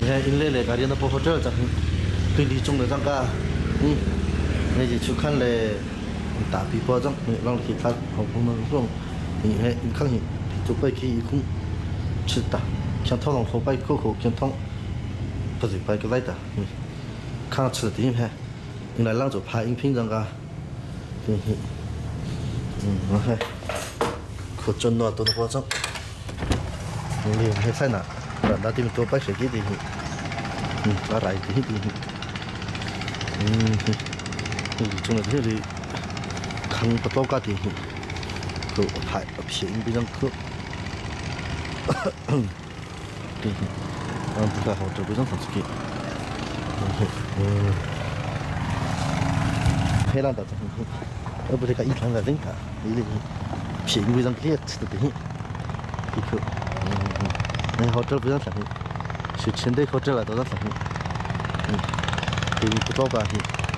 He inn le le ka rian a hotel cang tuli chung le cangka ne ji chu khan le ta pi po jang long khi thal hong hong nang song ni he in khang hi chu pai khi khung chi ta khyang thong long kho pai kho kho khyang thong pa ji pai ka lai ta khang chi ti he in lai lang chu pha ing phing jang ka ti hi he kho chon no to po chang 你你在哪？那地方多摆些几地，那来地地，嗯，你种的这里坑不多个地，都太便宜比较可，对，嗯，不太好，这不想放出去，嗯，黑浪大这，我不是个一场在整个，你便宜比较可吃的地，一口。那好这不想上，是前头好这来都想上，嗯，不多个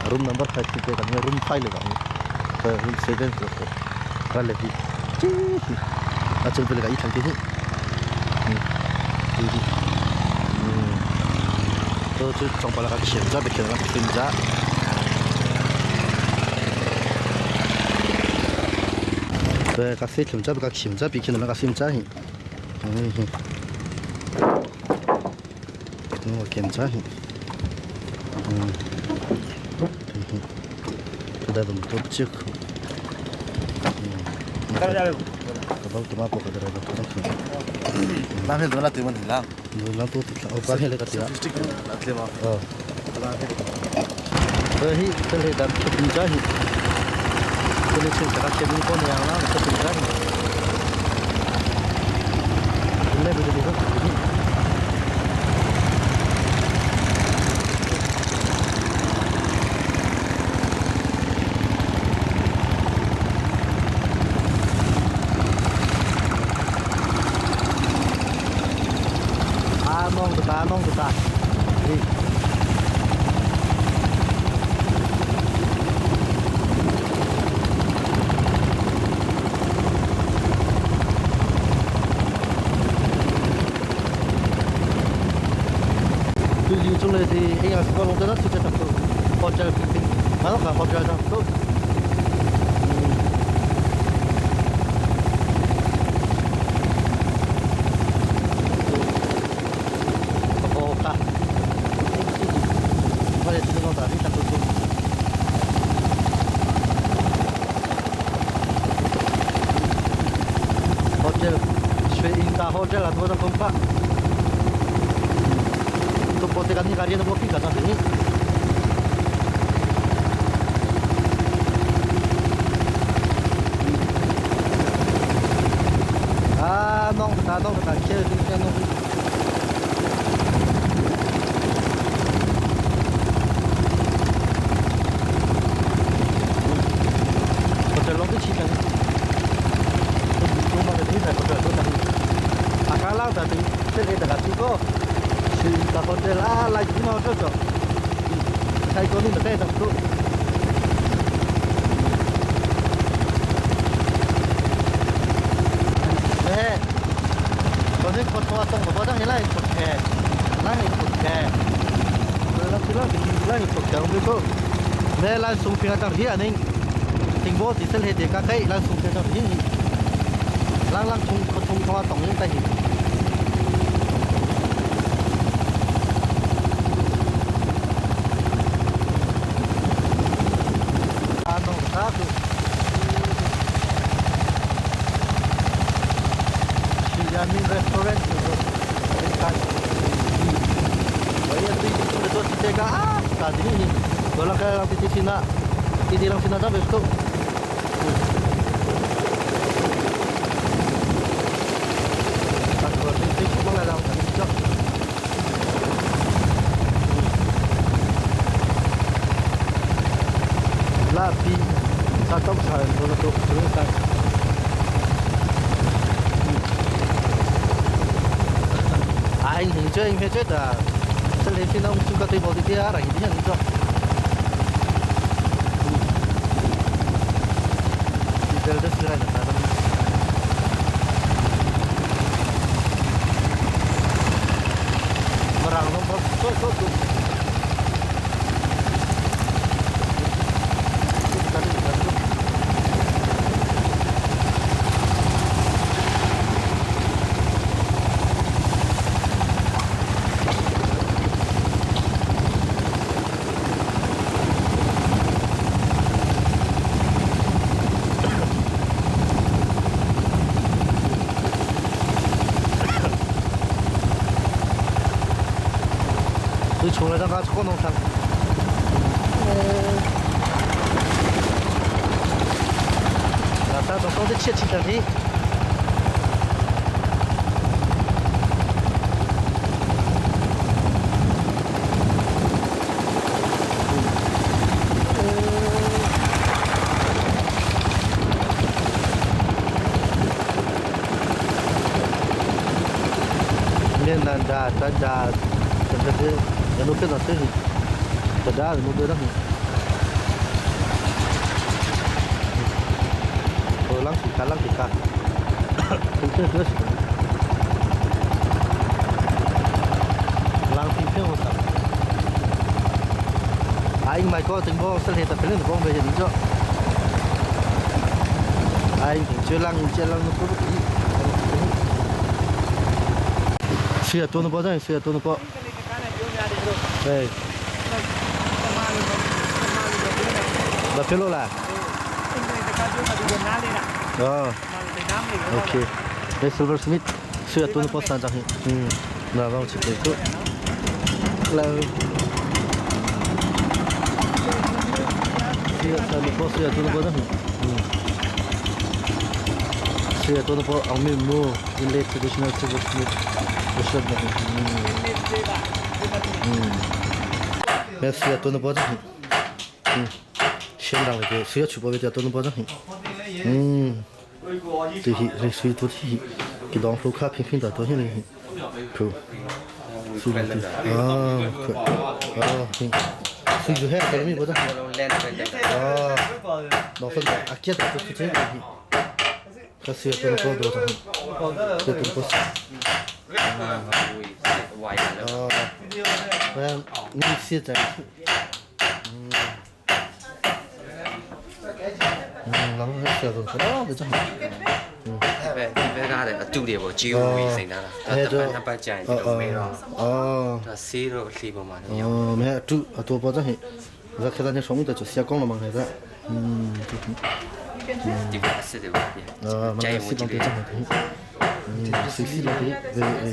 ，room number 5 te kan room 5 le kan room 7 ka le hi chi a chung pe ka i thang ti hi to chu chong pa la ka khiam cha be khiam la khiam cha 对，个水khiam cha be ka khiam cha be khiam la ka sim cha hi 我检查下，嗯，对，这台怎么都不接口，嗯，这包这包个这个这个， Lam hel dola timan hilang. 那都我关起来个对啊，哦，这嘿这里咱出兵家去，这里请大家吃冰过年了，出兵家去，那边这里个。 nong ta nong ta đi từ chung này thì anh em có lòng rất là tập trung hotel pin mà nó cả hotel đó tốt. Hotel Shwe Inta Hotel atau macam kompak. Tu pote kami karya tu kopi kata sini. Ah, nong ta nong ta kia sini nong. Hotel long tu chi kan. Tu mana ni saya hotel tu tadi. Akala tadi saya dah kasih ko. Si ta hotel ah lagi ni hotel tu. Saya kau ni tak tahu tu. Nè, có thể có thoa tông có đang lại cột kè, lại cột kè. Rồi làm thế nào thì lại cột kè không biết cô. Nè, lại xuống phía trong here anh. Tình bố thì sẽ hết để các cái lại xuống phía trong here. Lang lang thùng thùng thoa tông những tay. À, nó khác rồi. Yamin Restaurant wala kaya lang titisina titi lang sinatabi ito. La pi sa tóc xài nó to sai. À anh hình chơi anh phải chết à. Sẽ lấy xin ông chúng ta tôi bỏ đi kia là gì thế cho. Đi tới đất này là marang nong 我让他去广东上。那咱到到底切切的哩。面南家咱家，这这这，人都变到这里，这家人都变到。ဟိုလမ်းစီကလမ်းစီကသူ这个是浪费票啥？哎，买个整个是黑的，别人光没你做。哎，就浪这浪都不可以。是啊，多能包装，是啊，多能包。对。ဘာဖြစ်လို့လဲအော် Okay. လေ Silver Smith ဆရာတုံးပေါ်စံကြဟင်อืมနာတော့ချစ်တယ်ကိုလာဆရာဆရာပေါ်ဆရာတုံးပေါ်တော့อืมဆရာတုံးပေါ်အောင်မေမို့ in late traditional silver smith ဘရှတ်နေอืมမဲဆရာတုံးပေါ်တော့อืมရှင်းတော့လေဆရာချူပေါ်ပြတုံးပေါ်တော့อืม 这些这水多些，给当初卡平平的多些嘞，可，水多啊，可，啊，行，水就还得没不得，啊，老分的，啊，接着就这个，可是要多多多少，这多多少，啊，我你现在，嗯，嗯，老分是多少，这种。 ပဲဒီဘက်ကလည်းအတူတွေပေါ့ဂျီဝီစိန်တာလားတပတ်နှစ်ပတ်ကြာရင်ဒီလိုမေးတော့ အော် ဒါဆေးတော့လှီပေါ်မှာတော့ရောက် 哦，没煮啊，多包装嘿，我看到你上午在就写讲了嘛，还是，嗯， ဒီကအစ်စ်တွေပေါ့ 啊，嘛，西装对装的，嗯，西西装对，哎哎，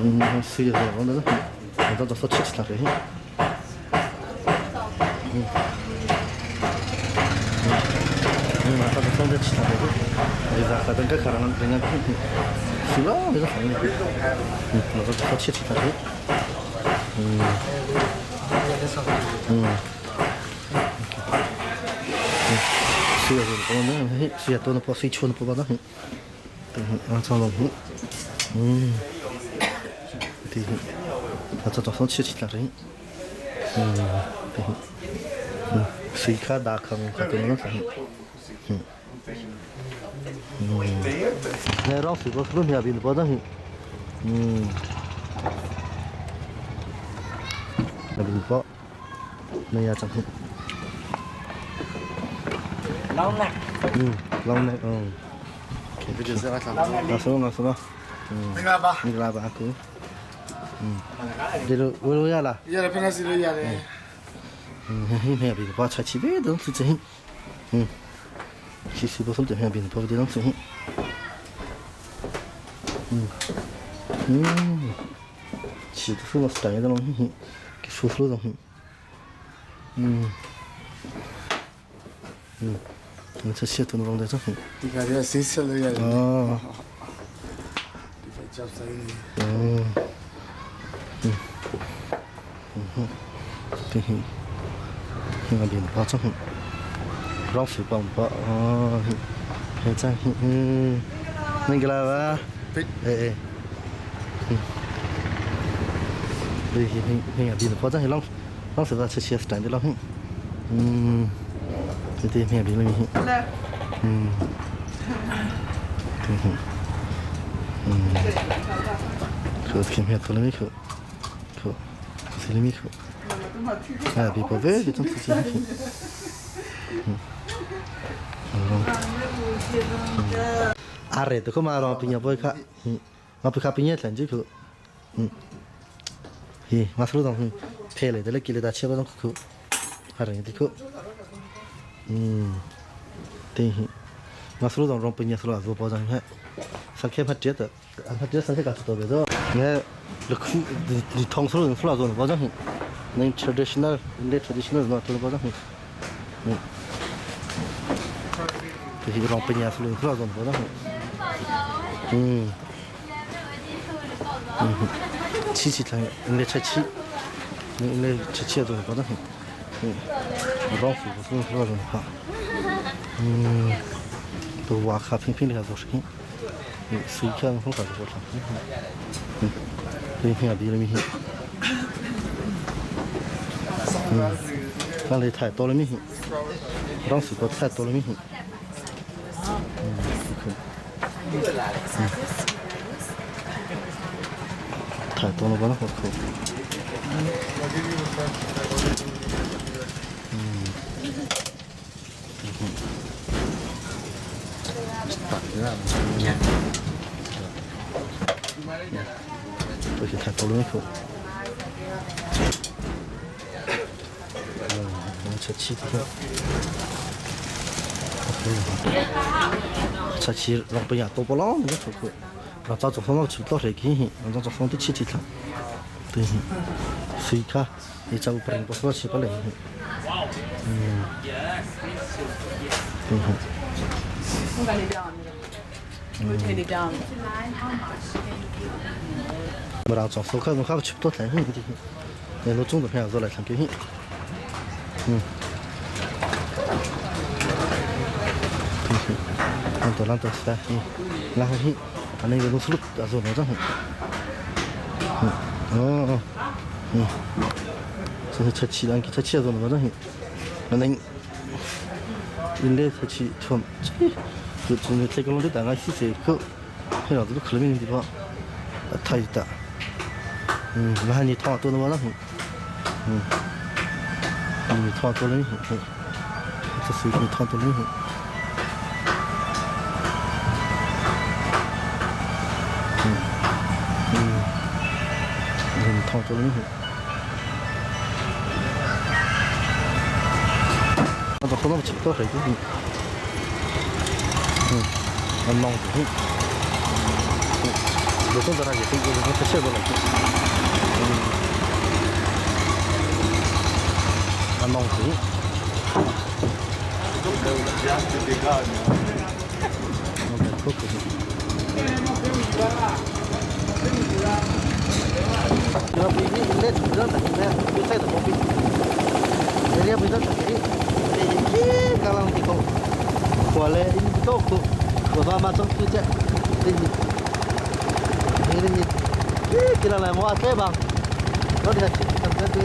嗯，是的，我那个，我到到说吃起来嘿，嗯，嗯，马上就上这吃来嘿，哎呀，反正该看人人家，是了，这个行业，嗯，我到说吃起来嘿，嗯，嗯。ဆရာကတော့နော်ဟဲ့ဆရာတော့ပေါ်စီချုံပေါ်ပါတော့ဟဲ့အဆောလုံးอืมဒီအတော့တော့ချစ်ချစ်လာရင်อืมစီခါဒါခံခတဲ့နော်อืมနေတော့စီဘောစလို့မြဘင်းပေါ်တော့ဟင်อืมဘယ်ပေါ်နေရချင် လောင်းလိုက် อืมလောင်းနေအောင် ဒီကျစရာလာ ငါဆုံးငါဆုံး မင်္ဂလာပါ မင်္ဂလာပါကိုอืมဒီလိုဝယ်လို့ရလား ရတယ်ဖက်စီလို့ရတယ် อืมဟင်းဟင်းပြီးတော့ချက်ချီပဲတော့သူချင်းอืมရှိစီဘောဆုံးတဲ့ဟင်းပြီးတော့ဒီတော့သူอืมอืมချီသူစတိုင်တော့ဟင်းကဆူဖလို့တော့อืมอืม这些都能放在这里。 ဒီကရဆေးဆက်လို့ရတယ် 哦。 ဒီဖက်ကြောက်ဆိုင်နေ 嗯，嗯，嗯哼，对，那边包装，老水帮包哦，还在，嗯，那个来吧，哎哎，嗯，对，那那边包装老老水吧，吃些是真的老，嗯，对对，那边那边，嗯，对哼。嗯，可是看出来没可，可，可是没可，哎，别宝贝，别动自己。嗯，阿瑞都可嘛让毕业不卡，嗯，我不卡毕业成绩可，嗯，嘿，我手上贴了，这里给了他七八张可，还人的可，嗯，对，我手上让毕业手上做包装块。စခဲဖတ်တဲ့ဖတ်တဲ့စခဲကတော့ပဲတော့ငါ你通出来出来做的，保证那 traditional，那 traditional 嘛，做的保证。嗯，这是让别人出来出来做的，保证。嗯，嗯，七七天，那七七，那那七七做的保证。嗯，让出出来做的哈。嗯，都瓦卡平平的做事情，嗯，谁看风格做啥？嗯，对，平比了明。嗯，那里太多了明。当时都太多了明。嗯，嗯，太多了，把那好扣。嗯，嗯，这些太多了没扣。嗯，吃气的。出去让不要多不浪，那个出去，让咱做饭去到谁去？让咱做饭都去去了。对，谁看？你找不人不说去不来。嗯。对。没让做饭，看侬看去不到台，那侬种的片子来看给你。嗯。 咱都是嗯，然后去，他那个都是路，到时候弄上去。嗯，哦哦，嗯，这是车气，咱给车气做弄上去。那那，人家车气从这，就从这个弄的大概是这个，很老这个可能的地方，太大。嗯，那你汤多弄上去。嗯，你汤多弄去，这是你汤多弄去。 ထောင်တော်လို့တော့ခလုံးချတော့ဟဲ့ဒီဟမ်အမောင်းဟိဘုံတော့ရကြည့်ကြည့်တော့ဆက်တော့လိုက်အမောင်းဟိ 要不你你主张怎么的？比赛怎么比？人家不知道怎么的，你刚刚你讲，过来你到处，我爸妈总是这，你你你你，给他来我这吧，我给他去，他这对。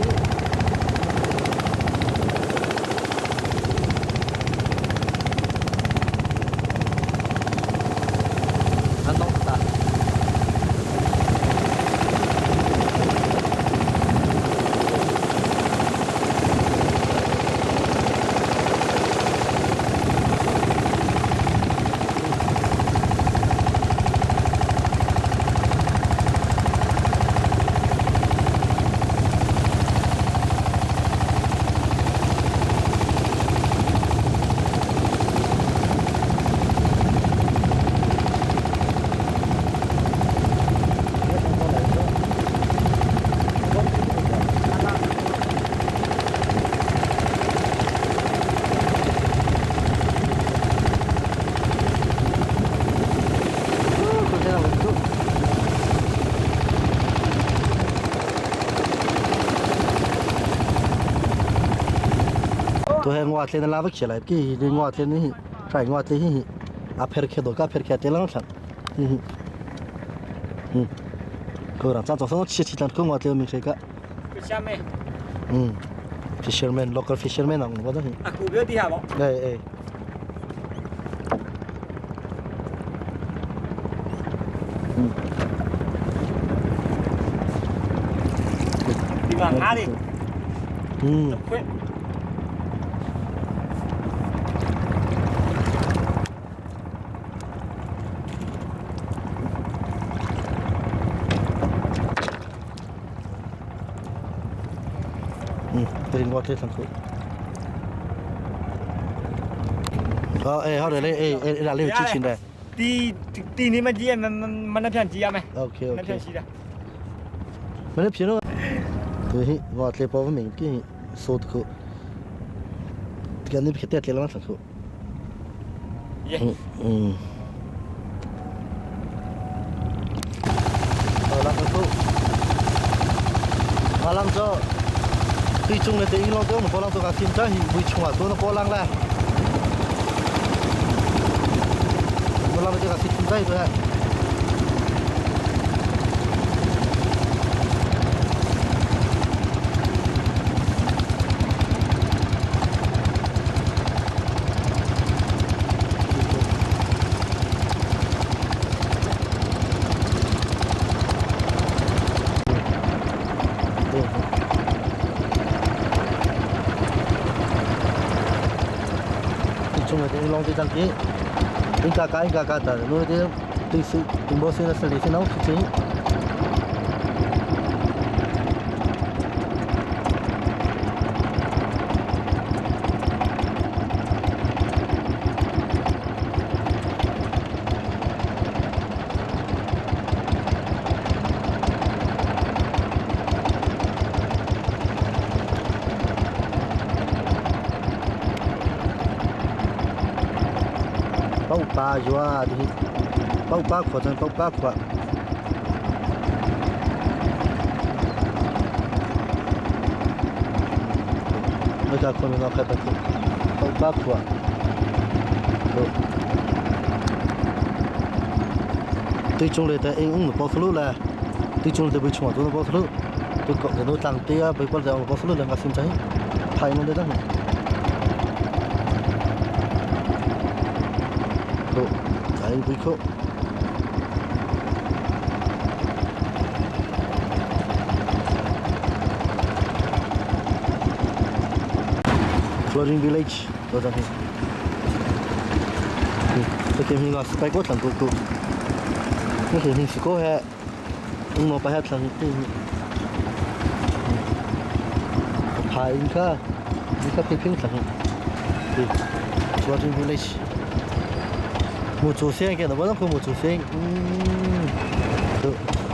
安东大。 तो है ngwa tle na la khela ki ni ngwa tle ni try ngwa tle hi a pher khe do ka pher khe tle la tha hm hm ko ra cha cho so chi chi tan ko ngwa tle mi khe ka fisherman hm fisherman local fisherman ang ba da အကူပြောတိဟာပေါ့ အေးအေး ဒီမှာငါးလေး อืม ခွင့် อืมเป็นงอเทสังคุအော်အေးဟုတ်တယ်လေအေးအဲ့ဒါလေးကိုကြည့်ချင်တယ် ဒီဒီနေမကြီးရမမနှက်ဖြန့်ကြီးရမယ် โอเคโอเค နှက်ဖြန့်ရှိတာ没那皮了。对，我这包不明给说的可，跟你别带来了嘛，可。 ရေ 嗯。好了，可。马浪走，对中的这一浪走，我波浪走个现在是会冲啊，多那波浪啦。我浪这个现在对。 对。中的这浪这张机，应该该应该该的，如果这对是对某些的是那些老出钱。 ပေါက်ပါရွာဒီပေါက်ပါခေါ်တယ်ပေါက်ပါခေါ်မကခွန်တော့ခက်တယ်ပေါက်ပါခေါ်ဟုတ်对中来的英文包出路了，对中来的被冲啊，都能包出路，都搞人都当地啊，被关在包出路两个现在，拍弄得当。 好，再一口。Floating Village တော့တယ်။这边个是白果糖哥哥，我这边是个还，我把它糖排一个，一个平平糖，对，Floating Village。 木祖先嘅，我諗佢木祖先，嗯，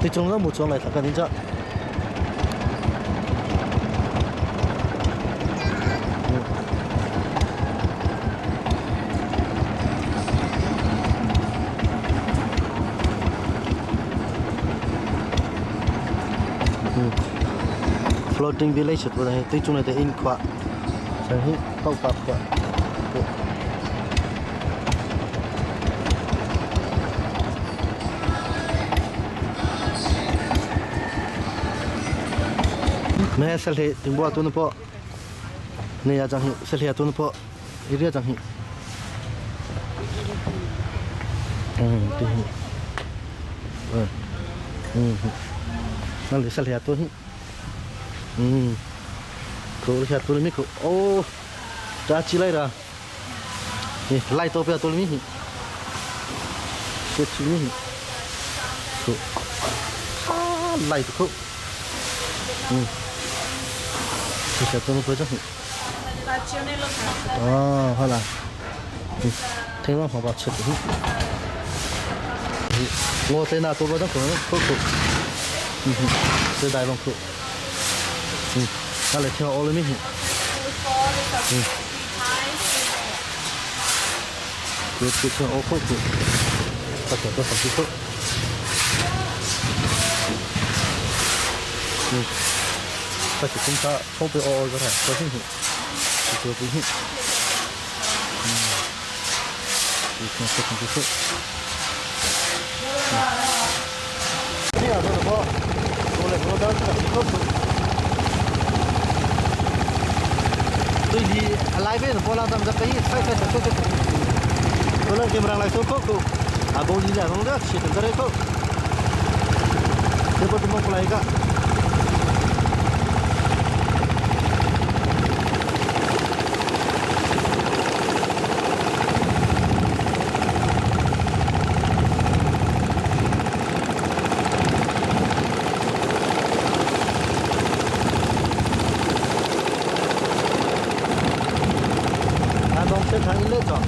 你種咗木種嚟睇緊點啫？Floating village ตัวนี้ที่จุดนี้อินขวาใช่ไหมเข้าปากขวา မဲဆက်လေတင်ဘောတုံးပေါ့နေရကြဟိဆက်လေတုံးပေါ့ရရကြဟိอืมတင်ဟိอืมนั่นเลยဆက်လေတုံးဟိอืมကိုရတုံးမိကိုအိုးတာချီလိုက်တာဟိလိုက်တော့ပြတုံးမိဟိချက်ချီမိဟိကိုဟာလိုက်တော့อืม 这怎么回事？哦，好了，听到好吧，吃的。我在那做不到可能口口，嗯哼，这大龙口，嗯，那来听奥了没？嗯，这这听奥口口，他听到好几口，嗯。 他是警察，从被熬过来，小心些，这个不行。嗯，一天四千多。这样做的话，我来我当时对你来边的波浪，咱们这可以拆拆拆拆拆。我来给不上来收口口，啊，不，你来弄点，吃点这口，这不怎么过来一个？ 南东现场一类走。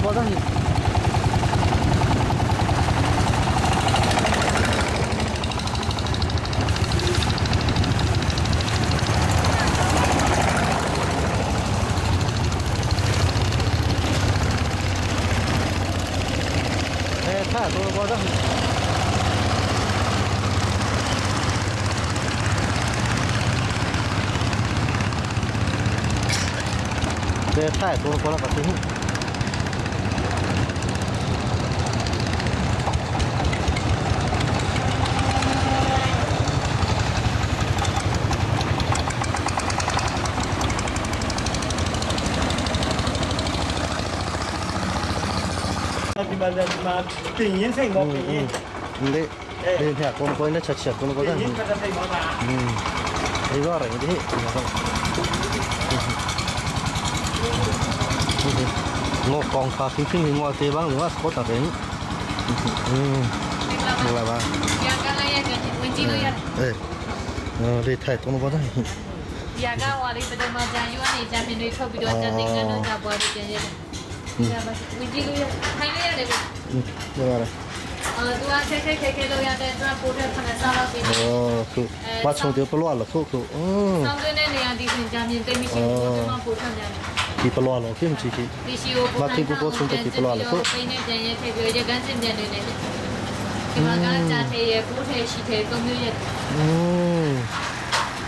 bỏ ra 哎，太多了，包装。这太多了，包了个真。 ဒီမှာဒီမှာတင်ရင်စိတ်မောတင်ရင် 你你看，光光那吃吃，光光 တင်ရင်ကတဲ့စိတ်မောတာ 嗯，你多少人的？我刚发视频，我这帮我好大人。嗯，来吧。 ရာကလည်းရကဝင်ကြည့်လို့ရတယ် 哎，嗯，你太多了，包装。 ရာကဟွာလေးပဒမဂျာယူအနေဂျာမင်တွေထုတ်ပြီးတော့ဂျာတင်ကန်တို့ဂျာပွားတွေပြန်ရတယ်။ဒါပါဝင်ကြည့်လို့ရထိုင်လို့ရတယ်ကို 嗯，来来。 အော်သူကခဲခဲခဲခဲလို့ရတဲ့အတွက်ပိုးတဲ့ခဏစားတော့ပြီး 哦，是，把葱就不乱了，扣扣，嗯。 ဆောင်းသွင်းတဲ့နေရာဒီဆိုဂျာမင်တိတ်မရှိဘူးကျွန်မပိုးထမ်းကြတယ် ဒီပလောလောဖြစ်မချီ ဒီရှိကိုပိုးထမ်းပိနေပြန်ရထည့်ပြီးရကန်းစင်ပြန်နေတယ်ဒီမှာကဂျာထဲရပိုးထဲရှိထဲသုံးမျိုးရ อืม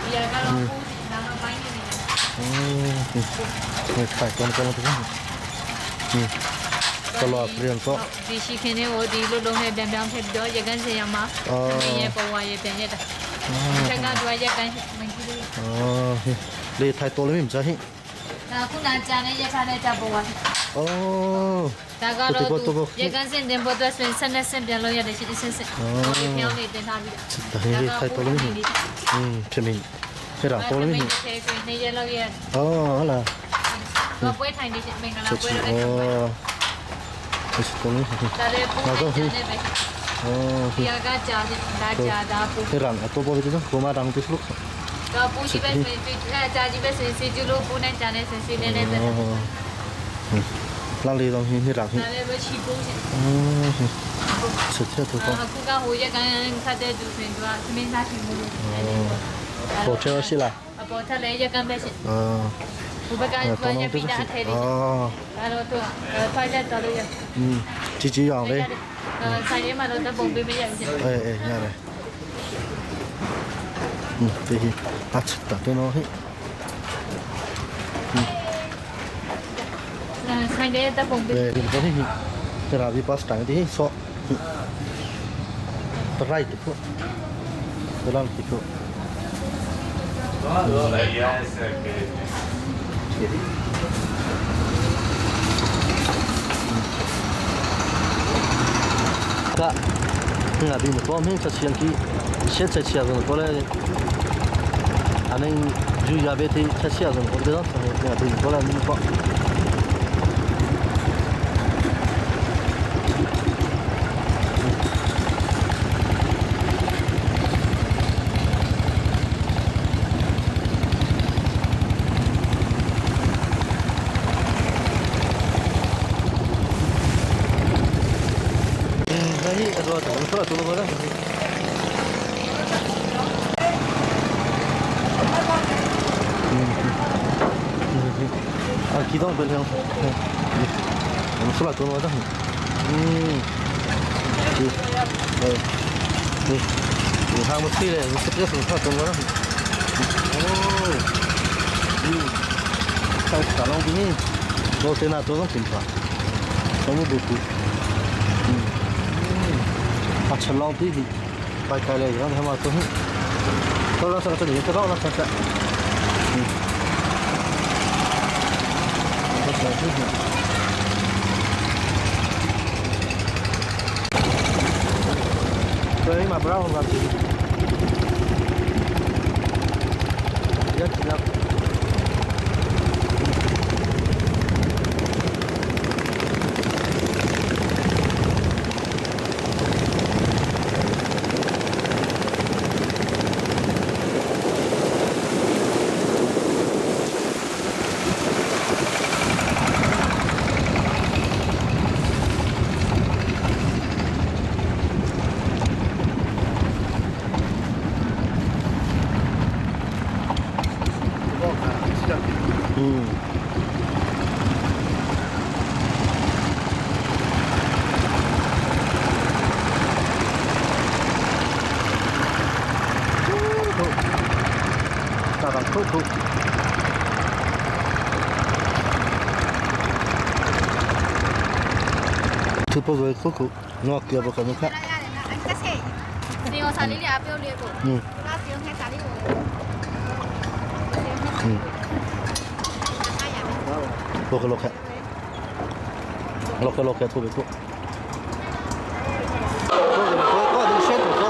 ဒီရာကတော့ပိုးဒါတော့ပိုင်းနေနေတယ် อืมนี่ไข่ต้มกันแล้วทุกคนนี่ตลอดเรียนก็ ဒီရှိခင်တွေကိုဒီလွတ်လုံးနဲ့ပြန်ပြောင်းထည့်ပြီးတော့ရကန်းစင်ရမှာသမီးရဲ့ပေါ်ဝါရဲ့ပြန်ရတာချက်ကသူကရကန်းမကြည့်ဘူး อ๋อเลยไทยตัวเลยไม่ใช่ ဒါခုနကြာနဲ့ရထားတဲ့ကြပေါ်ဝါ อ๋อ ဒါကတော့သူရကန်းစင်တင်ပေါ်တော့ဆင်ဆက်နဲ့ဆင်ပြန်လို့ရတယ်ရှိစင်စင်ဟိုဒီဖျောင်းနေတင်ထားပြီး ဒါဟေးထိုက်တော်လို့อืมဖြစ်မင်းဟဲ့လားတော်လို့ နေနေရလို့ရ อ๋อဟုတ်လား တော့ပွဲထိုင်နေမင်္ဂလာ ချက် ပွဲ ချီ တော့ อ๋อချက်တော်လို့ ဒါလည်းပိုးနေတယ်ပဲ อ๋อ ဒီကကြာဒါကြာဒါပိုး ဟဲ့လားတော့ပေါ်ပြီးတော့ကိုမတောင်ပြလို့ တော့ပူရှိပဲဆိုရင်အဲကြာကြီးပဲဆိုရင်စီကျူလို့ပူနဲ့ကြာနဲ့ဆိုရင်စီနေနေပဲ လာလေတော့ဟင်းဟဲ့လားဟင်း ဒါလည်းပဲချီပိုးရှင် อืมချက်ချက်တော့ အခုကဟိုရကန်ခတ်တဲ့သူဆိုရင်သူကသမင်းစားရှင်မှုလို့ ပေါ်ချေရှိလား အပေါ်ထက်လည်းရကန်ပဲရှင် အာ ဟိုဘက်ကသူကရပိတာအထဲလေး အော် ဒါတော့သူဖိုင်လက်တော်လို့ရ อืมကြည်ကြည်အောင်လေ အဲဆိုင်ထဲမှာတော့တပ်ပုံပေးမရဘူးရှင် အေးအေးရတယ်อืมဒီအချက်တော့နော်ဟိ ဆိုင်ထဲတပ်ပုံပေး လေဒီတော့ဟိတရာဒီပတ်စတိုင်းဒီဆောတရိုက်ဖို့ဒလန်ခိကိုကငါဒီဘောမင်းချက်ချင်ကီရှက်ချက်ချင်တော့လေအနေဂျူရဘဲတီချက်ချင်တော့ဒီတော့ငါဒီဘောလာမင်းပေါ့ 嗯，那你说怎么说怎么说？嗯，啊，激动不了，我们出来多少张？嗯，对，对，对，你看我吹嘞，我这个是出来多少张？哦，嗯，在大龙边，我在那多少平方？什么不不？啊，吃老弟弟，白开了，让他们都，都让上这里，都让上这，嗯，我小弟弟。对嘛，不让我们进。要进来。嗯。大把扣扣。သူပေါ်ကိုခုခုနော်ကြောဘကနခ ဒီဟိုစာလေးလေးအပြုတ်လေးကို อืม လာစီငါစာလေးကို อืมလောကလောကလောကလောကထိုးပဲထိုးကိုကိုကိုရှင်းတော့ကို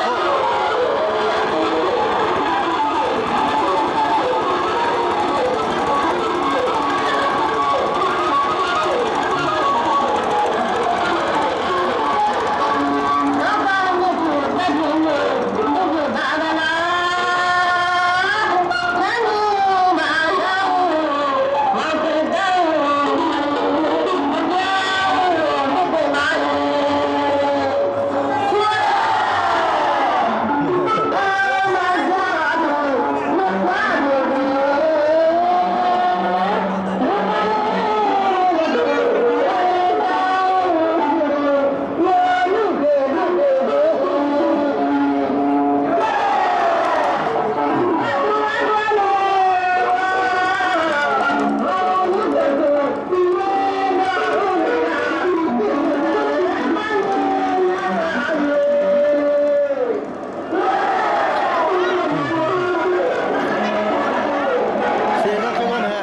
စေနာခမနဲ့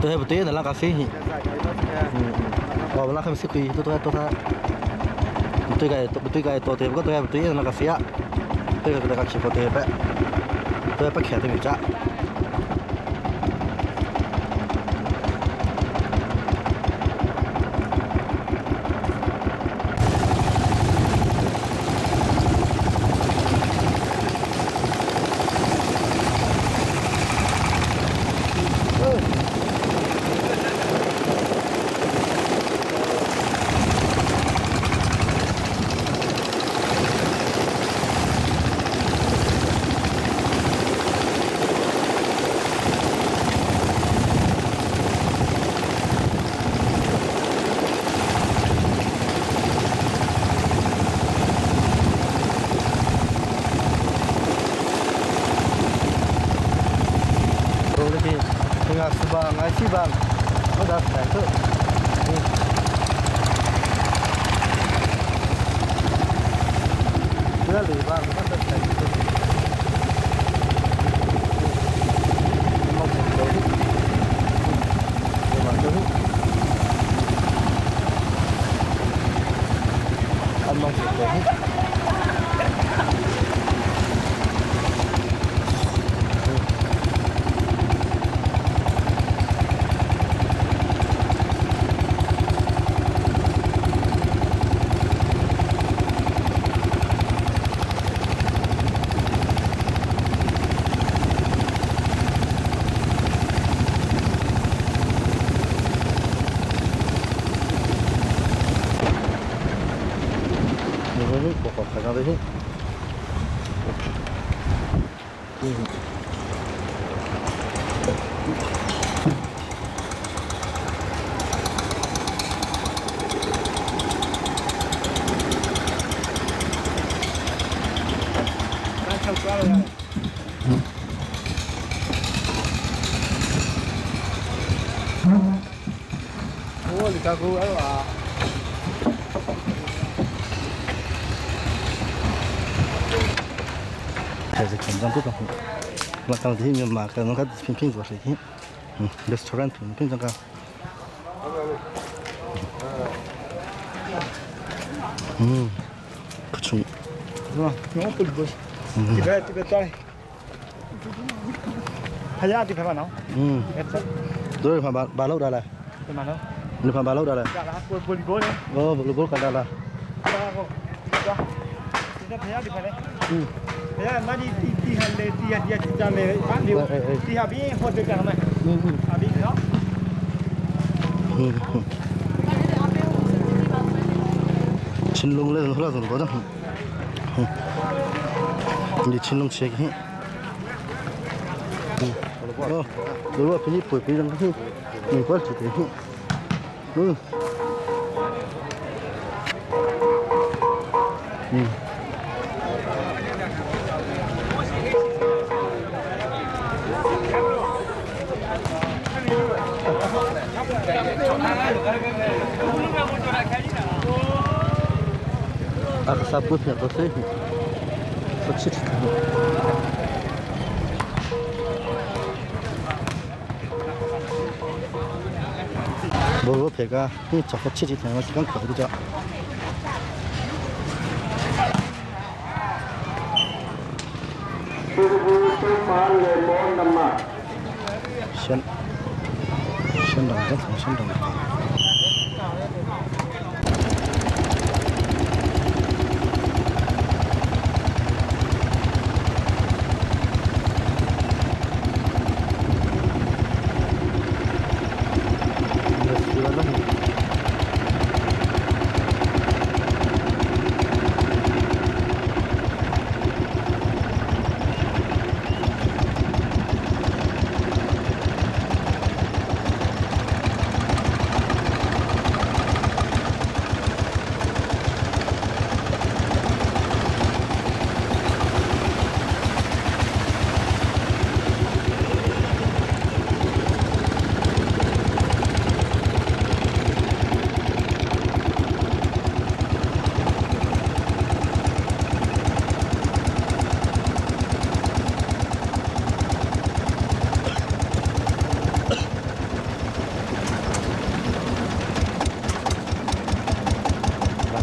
对不对？那那个飞行，我们那个是可以，都都都他，对个对个多对不对不对那个飞啊，对个那个起伏对不，对不开的没扎。我那边，那个是吧？俺去吧，我在开车。嗯。这个里吧，我在开车。အမောင်ကို 你们我好看到的是，嗯。 ဟိုလီကာကူအဲ့ဟာ 还是紧张不懂。我当时面嘛，可能他平平做事情，嗯，restaurant 平平这个。嗯，可冲。 နော်နော်ပုတ်ဘုဒီဘက်ဒီဘက်တိုင်း ဖယားဒီဖက်မှာနော် อืม အဲ့ဆက် တို့ဖာဘာလောက်တာလဲ ဒီမှာနော် ဒီဖာဘာလောက်တာလဲ ကြာလားကိုကိုလီဘောလေ ဟောဘလူးဘောကန်တာလား ပါကောသွားဒီဖယားဒီဖက်လေ อืม ဖယားမဒီတီတီဟာလေတီဟာတီဟာကြလေပါလေတီဟာပြီးဟိုတယ်ကမှာ อืมอืม အဘီနော် 青龙来人，后来怎么搞的？你青龙切去。哦，如果给你赔赔人，你管住的。嗯。嗯。啊，啥不骗不对，不吃吃。无我撇个，你十个七七天，我时间可不着。先，先等等，先等。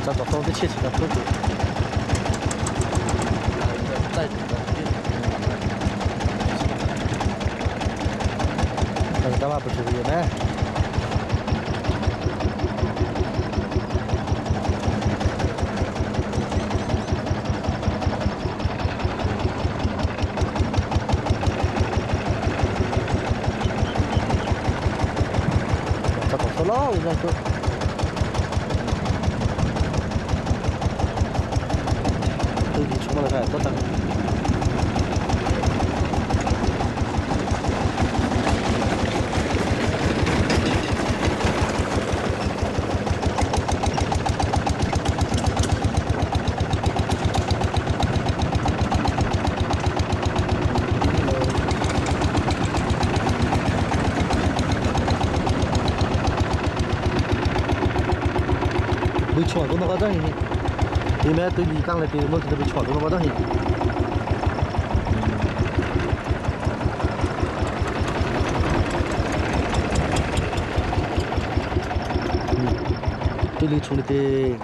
咱到当地去吃个火锅。但是干嘛不吃这呢？这搞错了，我跟你说。都已经出门了，看多长。没穿多那个东西。你们对你讲来对我这边穿多那个东西。对你出的的，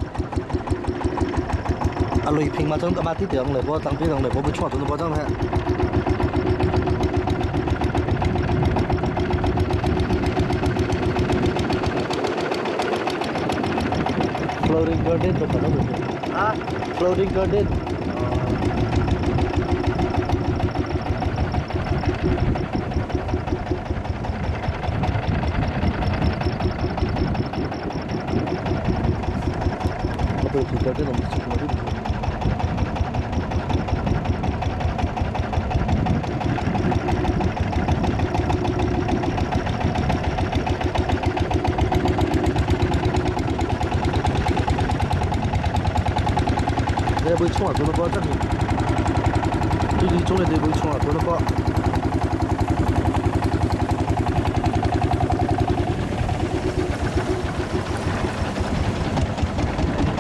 啊，雷平嘛，真他妈的掉来，我当边上来，我不穿多那个东西。Floating garden 都可能不是。啊，floating garden。floating garden 我们去什么地方？你不冲啊，做了包这里，最近种的都不冲啊，做了包。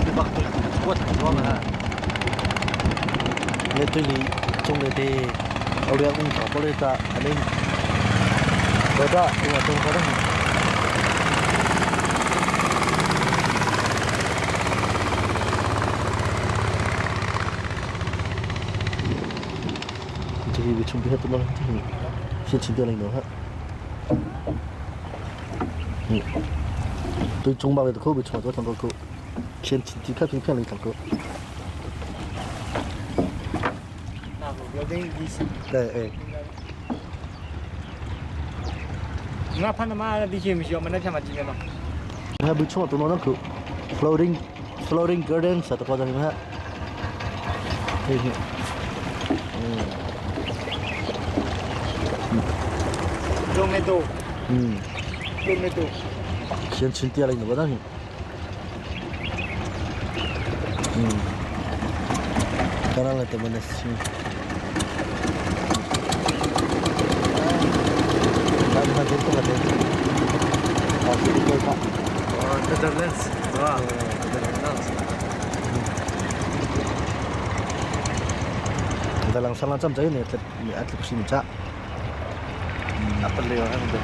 你把我我们哈，你对你种的的，我俩用搞过来的，还能，我这我种好的。Tihi bi chung bi hat ma tihi sin chin te lai no ha. 对中包的口味创作唱歌口，先听开片片来唱歌。对哎。 ငါဖန်မဒီချင်းမရှိအောင်မနေ့ဖြတ်မှာကြည့်နေမှာ 还不错，都拿那口，floating floating garden 啥的，包在里面。嘿嘿，嗯。 လုံနေတော့ 嗯。 လုံနေတော့ 先清点了，你不当心。嗯。当然了，咱们那是。咱们这个这，好，这个看。 Netherlands ဟာ Netherlands 在啷上啷怎么在呢？这你阿这不是你家。 အပလျောဟမ်တယ်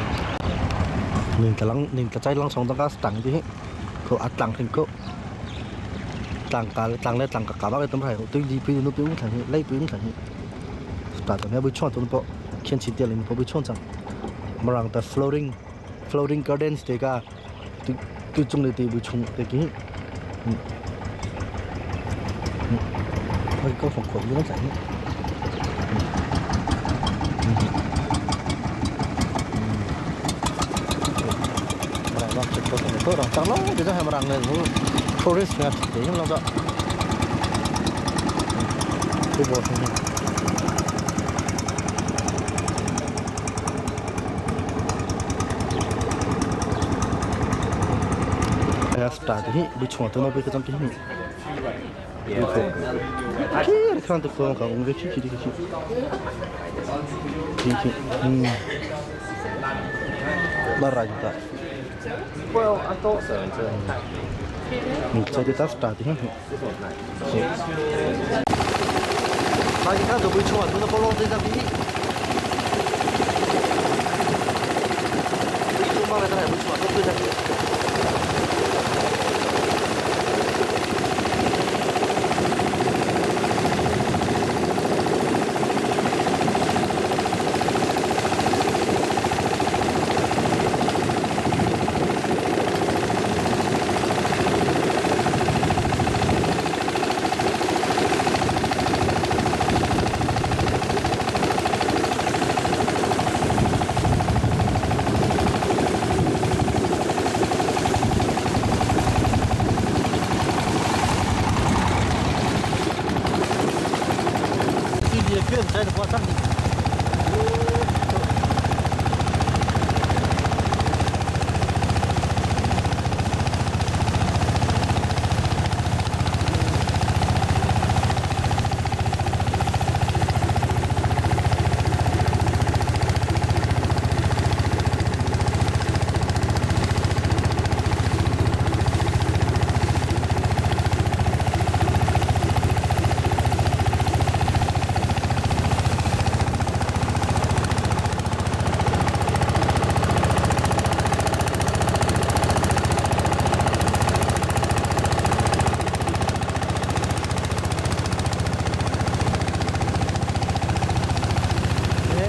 Mình cả lăng, mình cả trái lăng sống trong các tầng đi, cô ăn tầng thành cô. Tầng cả tầng lên tầng cả cả ba cái tấm thải, tôi đi phi nó cũng thành lấy cũng thành. Ta tầm bị chọn tôi bộ, khiến chỉ tiền lên bộ bị chọn chẳng. Mà rằng ta floating floating gardens thì cả, tôi tôi chung này thì bị chung thì cái. Cái phòng khổ như nó chẳng. มาเก็บตัวตัวเราจังล้อเดี๋ยวจะให้มารังเลยทัวริสต์นะเดี๋ยวเราจะไปบอกนี่ไอ้สตาร์ที่บุชวตัวน้องไปกระจำที่นี่พี่看的可能我们去去去去去去嗯，那来一个。 Well I thought so until 你这个打的很。那你看都不错，都是不浪这张皮。你中包来的还不错，都对上。弟弟更在的话上。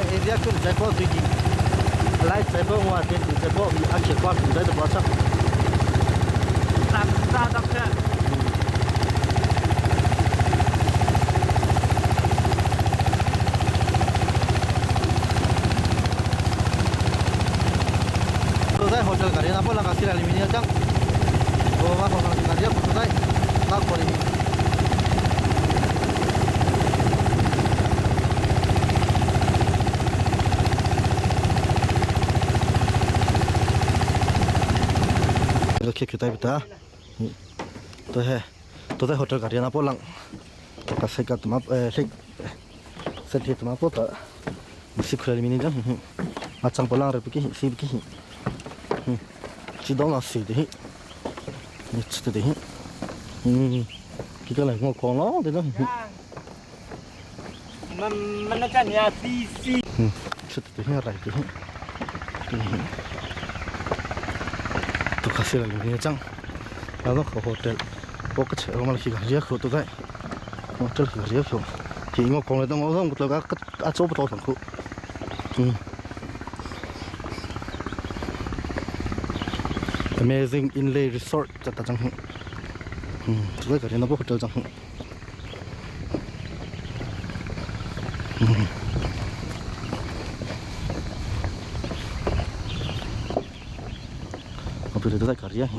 人家更在播最近，来在播我电视在播，而且关注在的播上。 သာသာတော့ခ 都在火车咖喱，那不啷个起来里面讲，我把火车咖喱不在，那可以。โอเคคือได้ปะตาตัวเฮตัวได้ hotel กันนะปลังก็ใส่กับตัวเออใส่เส้นที่ตัวปะสิคุยมินิจังมาจังปลังเรปกี้สิปกี้只当那水的，你吃的的，嗯，这个来我讲了的了， မမနက်ကညာစီစီ 嗯，吃的的来的，嗯，都开始了，你讲，那个 hotel，我个车我们去个热口都在，我这个热口， Hi ngo kong le dong zong tlo ka a cho to thang khu. Amazing Inlay Resort ta ta chang hu. Chu ka ri na bo hotel chang hu. Apu le ta ka ri ya.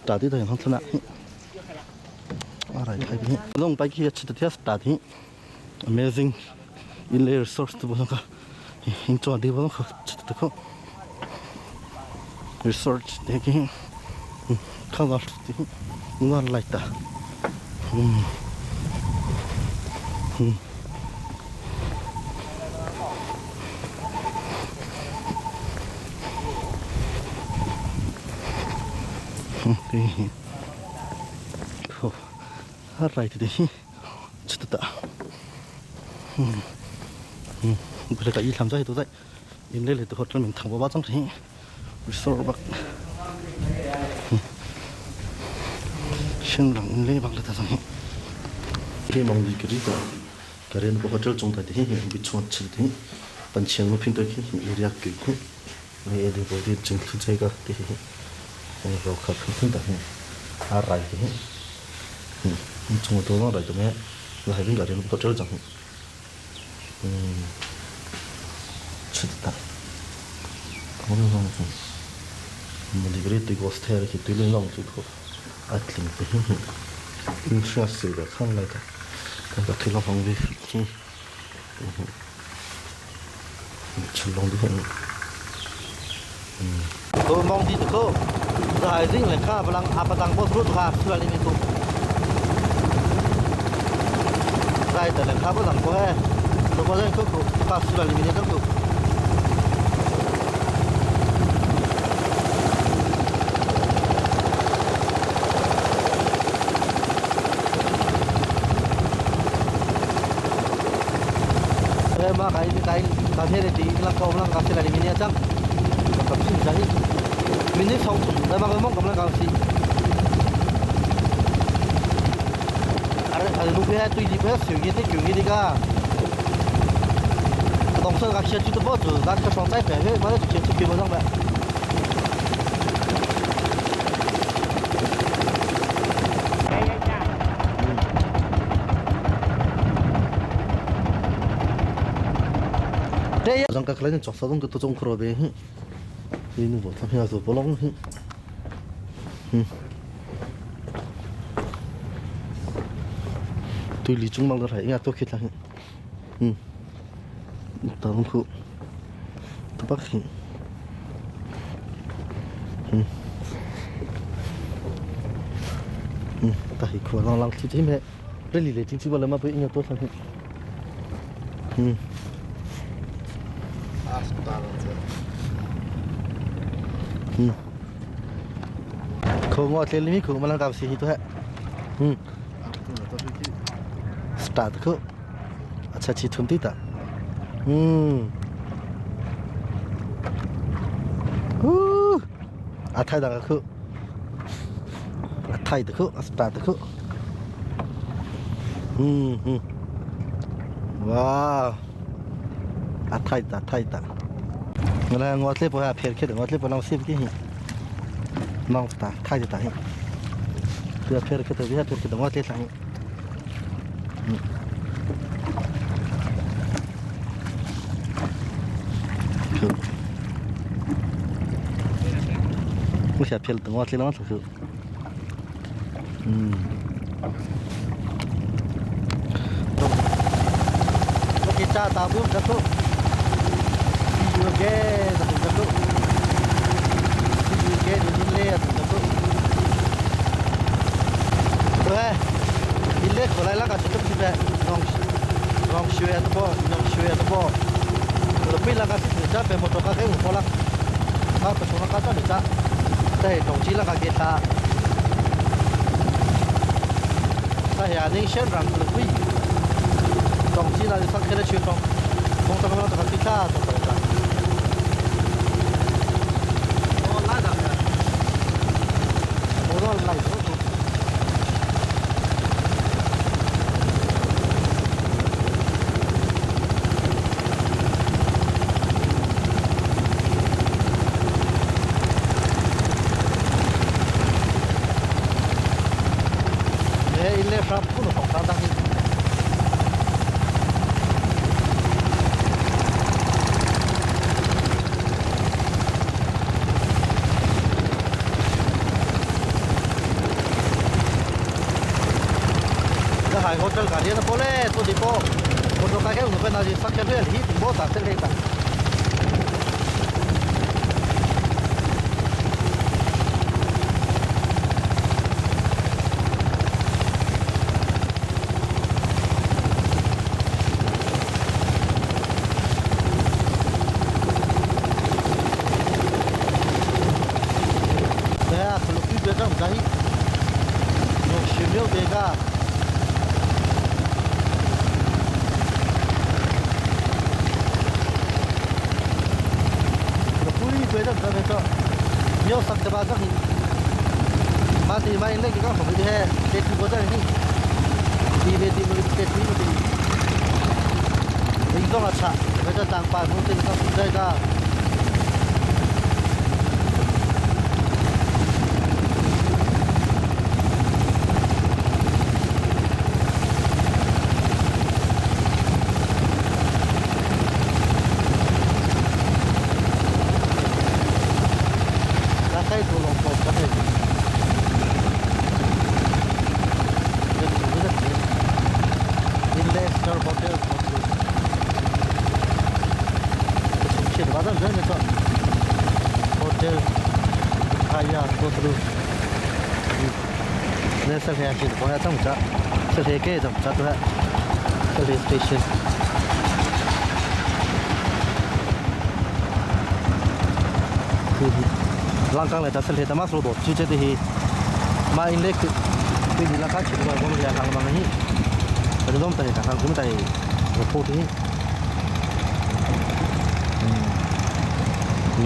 Study to hong thana. Arai thai bi. Long pai khi chita thia study. Amazing Inlay Resource tu bo ka. Hing chuan di bo kha chita ko. Research te ki. Kha ga ti. Ngan lai ta. A rai te hi chuta ta bule ka i thlam zai tu zai in le le tu hotel min thang ba chang hi resort bak shin rang in le bak le ta chang hi he mong di kri ta karen ko hotel chung ta te hi bi chon chi te pan chiang mo phin to hi area ki hi me de bo di chung thu chai ka te hi ro kha phin ta hi a rai te hi chung to no rai to me la hai bin karen hotel chang chuta ko long chu mo di gre ti go ster ki ti le long chu ko atling te hi in sha se da khan lai ta ka ti long hong vi chi chu long di hi ko mong di ko zai jing le kha balang apatang bo ru kha su ali ni tu zai ta le kha bo dang ko he to ko jen ko ko kha su ali ni ko ma cái cái cà phê này tí là cầu là cà phê này mình nhá chắc cà phê gì mình đi xong đây mà cái mong cầm là cà phê à lúc này tôi đi phải sử dụng cái kiểu gì cả đồng sơn các xe chúng tôi bỏ ra cái sòng tay phải hết mà nó chỉ chỉ kêu mà vậy 잠깐 클라인 적사동 것도 좀 그러be. 이는 뭐 탐해서 볼ong. Tôi lý trung mang ra nga tôi khít là. Ta không khu. Ta bắt hi. Ta hi khu lang lang chi chi mẹ. Đây lì lệ chính chi bao mà bây nga tôi sang. Khổ ngọt lên mi khổ mà làm gặp gì tôi hết. Start khổ. Acha chỉ thun tí ta. À thay đằng khổ. À thay được khổ, start khổ. Wow. À thay ta, thay ta. Người ta ngọt lên bữa phiền khi ngọt lên bữa nào xem cái gì. Nong ta, thay ta. Bữa phiền khi bữa phiền khi ngọt lên sang. 我下撇了，等我这两出去。我给炸大不这都，有个这这都，有个你嘞这都。对，你嘞过来那个是这不是农农学的不，农学的不，我被那个是这边摩托车给我过了，他不说那个这里炸。在总机那个给他，他下人先让了贵，总机那就上开了去装，从这个那这个给他，这个。Hotel ka rian po le tu di po motor ka ke nu na ji sak ke hi bo ta se le ta 对啊，可能对别这么在意，用十秒这个。别这么在这，要上这把这，马地马那个刚好没的，这地不在呢，地没地没这地没地，你装了车，那个当办公这个这个。那开头龙头不对，这不是，Investor Hotel 重庆的吧？这人那个 Hotel 哎呀，多少路？那是天是我还怎么着？是天给怎么着对？这里 station。Langkang le ta sel ta mas ro do chu che te hi ma in le ku ni la ka chi ko ko ya lang bang hi ta dom ta ta khang kum ta ro pho ti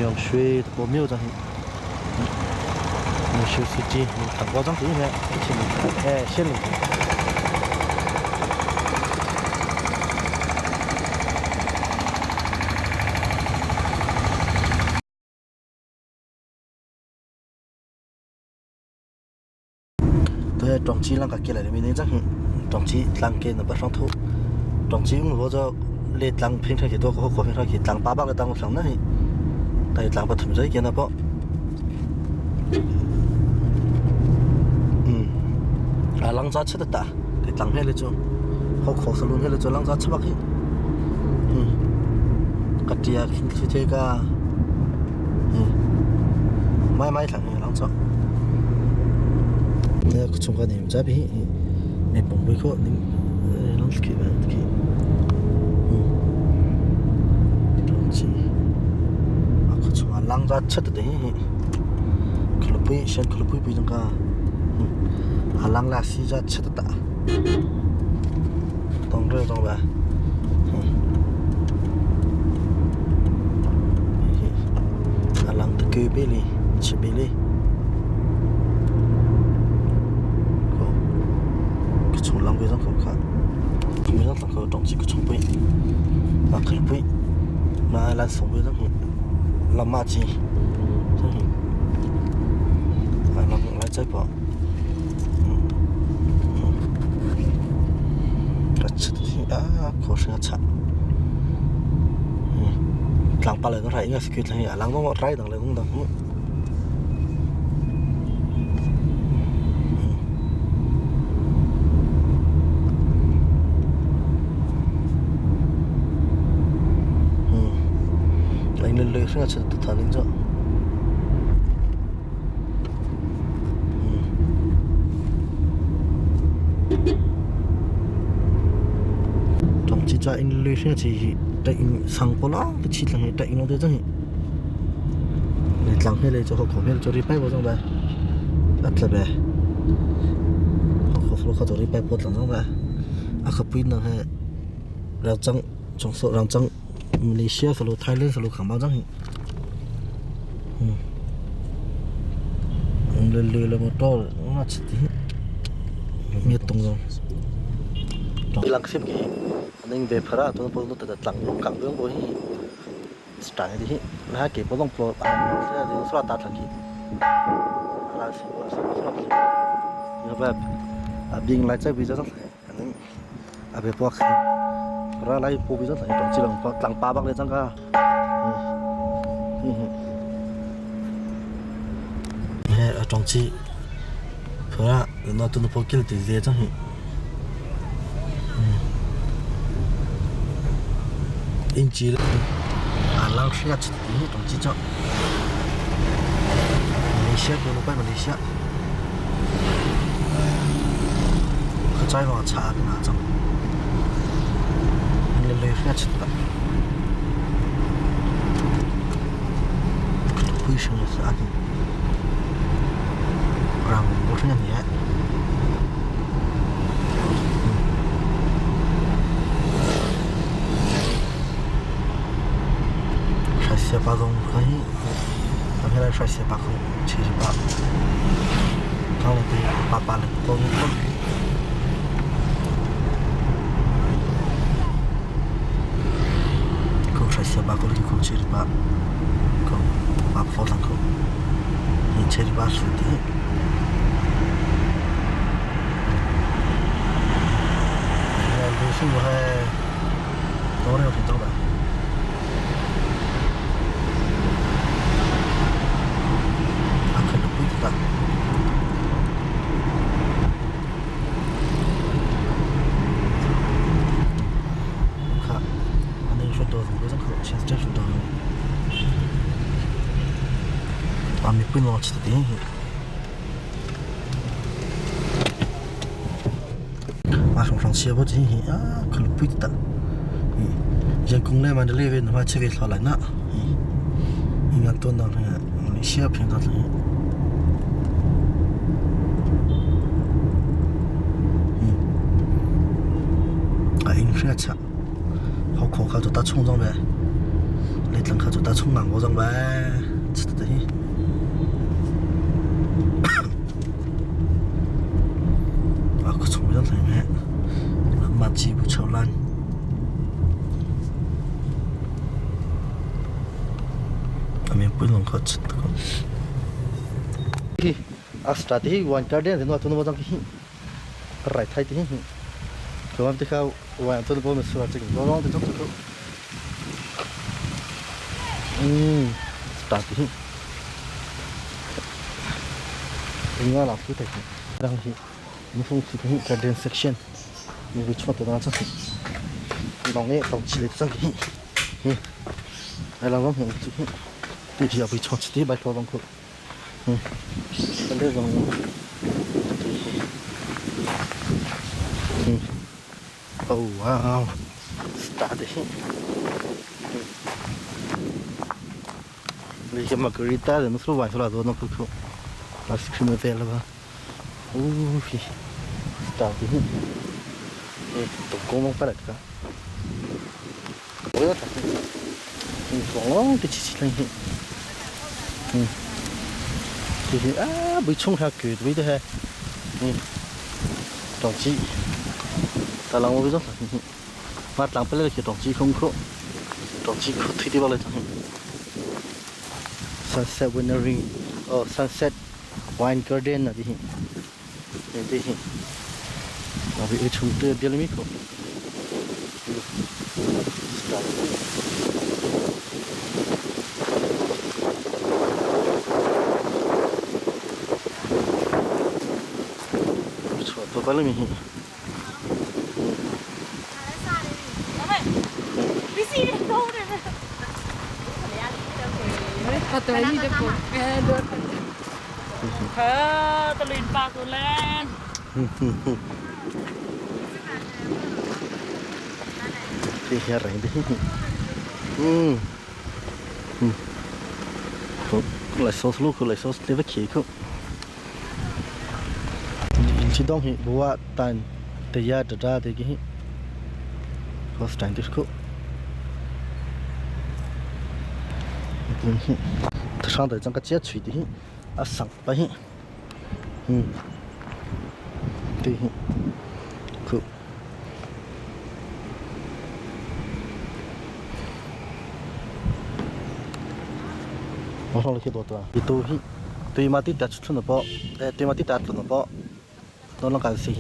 nhong shui ta po miu ta hi nhong shui si chi ta ko jang ti ne chi ni e shen ni 对，装机啷个过来的？没那张，装机啷个那不上头？装机我这来啷平常去多个，平常去啷八百个当上那，但啷不通这个那不？嗯，啊，啷咋吃的大？对，啷下来做，好考试弄下来做，啷咋吃不去？嗯，个地啊，去这个，嗯，买买糖啷咋？那个从个你们这边，你崩不可，你啷去吧去？嗯，装机，啊，可从啊啷咋吃的的？可能不先可能不不种个，嗯，啊啷啦西咋吃的大？懂这种呗？嗯，啊啷的狗贝哩，吃贝哩。从浪边上看看，边上看看装几个从背，啊可背，那来送边上去，老马鸡，这是，啊老来这包，嗯，吃的啊，可是要吃，嗯，浪巴来个啥应该是可以，浪我来当来弄当。来来是他领着。总之在因来是是在因上过了，不去lang在因拢在这里。你lang 起来就好，后面做礼拜不种呗，啊特别，好好好做礼拜不lang种呗，啊可不能还，让张从说让张。马来西亚是路，泰兰是路，看不上去。嗯，来来来，我到我吃的，没动作。lang sim ki ning ve phara to po no ta tlang kang dong bo hi stang di hi na ke po dong po a se di sra ta thang ki la sim bo sim sra ki yo ba a bing lai chai bi ja ning a be po kha ra lai po bi ja tang chi lang po tlang pa bak le chang ka he a tong chi phara na tu no po kil ti ze chang hi Inci a lang hria chut ti tong chi cho. Malaysia ko no pai Malaysia. Ka chai wa cha ka na chang. Le le hria chut ta. Pui shung sa a Rang bo hria ni eh. Hraisiapa zong kha hi kan he lai hraisiapa kho chiripa thang le te papa le ko ni ko ko hraisiapa ko ki ko chiripa ko pa pho thang ko ni chiripa su ti. 鲁迅我还早点去找吧。啊，可能不知道。看，那个说多，我这口现在真说多。啊，没不能吃的点心。 马上上车不进去啊，可能不知道。人工来嘛，这里边的话，吃别出来呢。应该多到那马来西亚平常是。啊，应该吃，好可靠就打冲装呗，来等靠就打冲南瓜装呗，吃的东西。啊，可冲不上台面，马鸡不炒烂。 আমি puilong kha chit ko hi astra ti wan garden no tu no bang hi rai thai ti hi ko am te kha wan tu bo me su chi ko long te chok ko start ti hi nga la fu te hi rang hi mu fung ti hi garden section ni bi chwa to na cha long ne tong chi le chang hi hi ai la wang hi chi hi ti hi a bi chwa chi ti bai tho bang ko 근데 Oh wow, start 那些玛格丽特的，那是玩出来多那不可，那是什么在了吧？哦嘿，start 哎，都搞弄过来个，我要他，你说这机器人，这些啊，被冲下去对的还，着急，大郎我不知道，我当不了去着急空空，着急可推掉了。Sunset Winery, oh Sunset Wine Garden 啊，这些，这些，那边一冲对掉了没口。不错，多摆了没？ ပတ်တော်ကြီးတဲ့ပုံအဲတော့ဟဲတလင်ပါဆိုလန် 这些人的，嗯嗯，好，来收拾路口，来收拾这个开口。 chỉ đông hi bùa tan te ya da da te ki first time this ko hi ta sang da chang ka che chui ti hi a sang pa hi te hi ko 我上了去多多，一都hi，对嘛地打出出那包，哎，对嘛地打出那包。 nó nó càng xì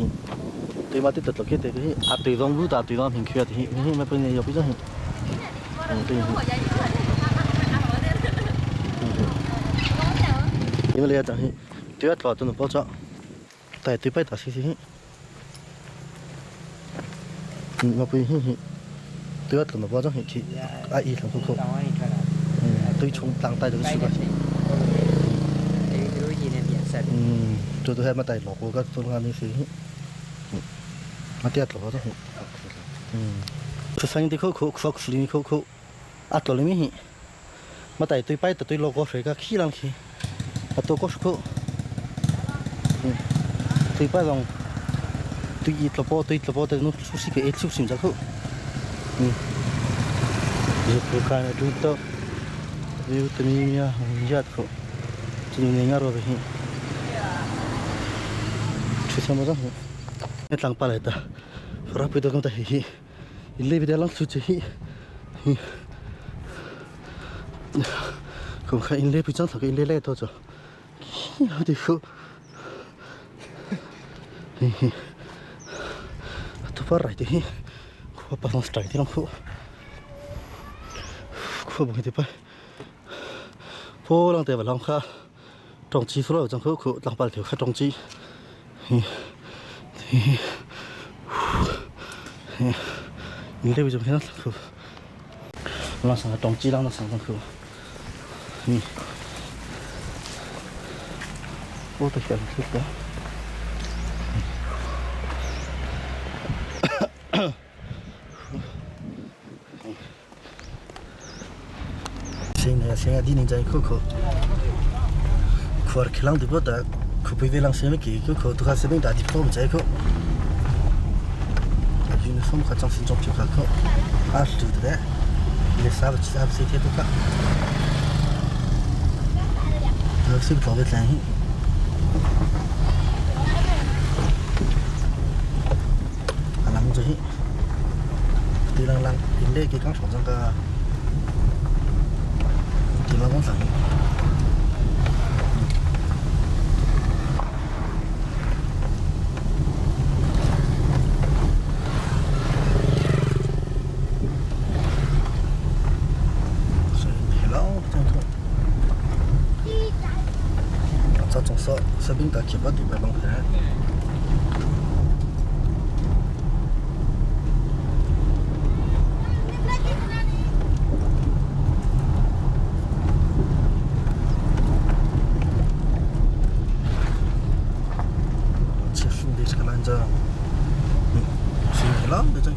tuy mà tiếp tục cái cái à tùy dòng rút à tùy dòng hình khuyết thì hình mà bên này có biết hình nhưng mà bây giờ thì tuy là tôi nó bao cho tại tuy bay ta xì xì mà bên hình Tuya tlun bo jong hi khi a i thlang khu khu tui chung tlang tai du su ka tu tu he ma tai lo ko ka tu nga ni si ma tia tlo jong chu sang ti khu khu khu khu ni khu khu a tlo mi hi ma tai tui pai ta tui lo ko se ka khi lang khi a to ko khu tui pai dong tui i tlo po tui tlo po te nu su si ke e su sim ja khu ju ka na tu to yu te mi mi ya khu chu ni nga ro hi chu sa mo ja ne tlang pa le ta ra pi to kam ta hi hi le bi da lang su che hi hi ကိုခိုင်လေပြချန်စကိလေလေတော့ချဒီခုတူပါရိုက်ဒီခုပါစတိုင်ဒီလခုခုဘုံဒီပါဖိုးလောင်တဲ့ဘလောင်ခါတုံချီဆိုတော့ကျွန်ခုခုလောင်ပါတယ်ခါတုံချီဒီလေပြချန်ခုလောင်ဆောင်တုံချီလောင်ဆောင်ခု นี่โอ้ตัวเขียนสุดแล้ว现在现在你能在可可，可尔克朗的不得，可不为浪什么给可可，都还是能打的破不在可。uniforme 可装新装皮可可，二十多的，你啥不啥不谁贴都可。这个老外担心。啊，那么这些，对人人因为给刚上这个，对人讲啥？所以老这个。这种说说明到基本地方弄的。其实你这个兰州，嗯，是你老的这个。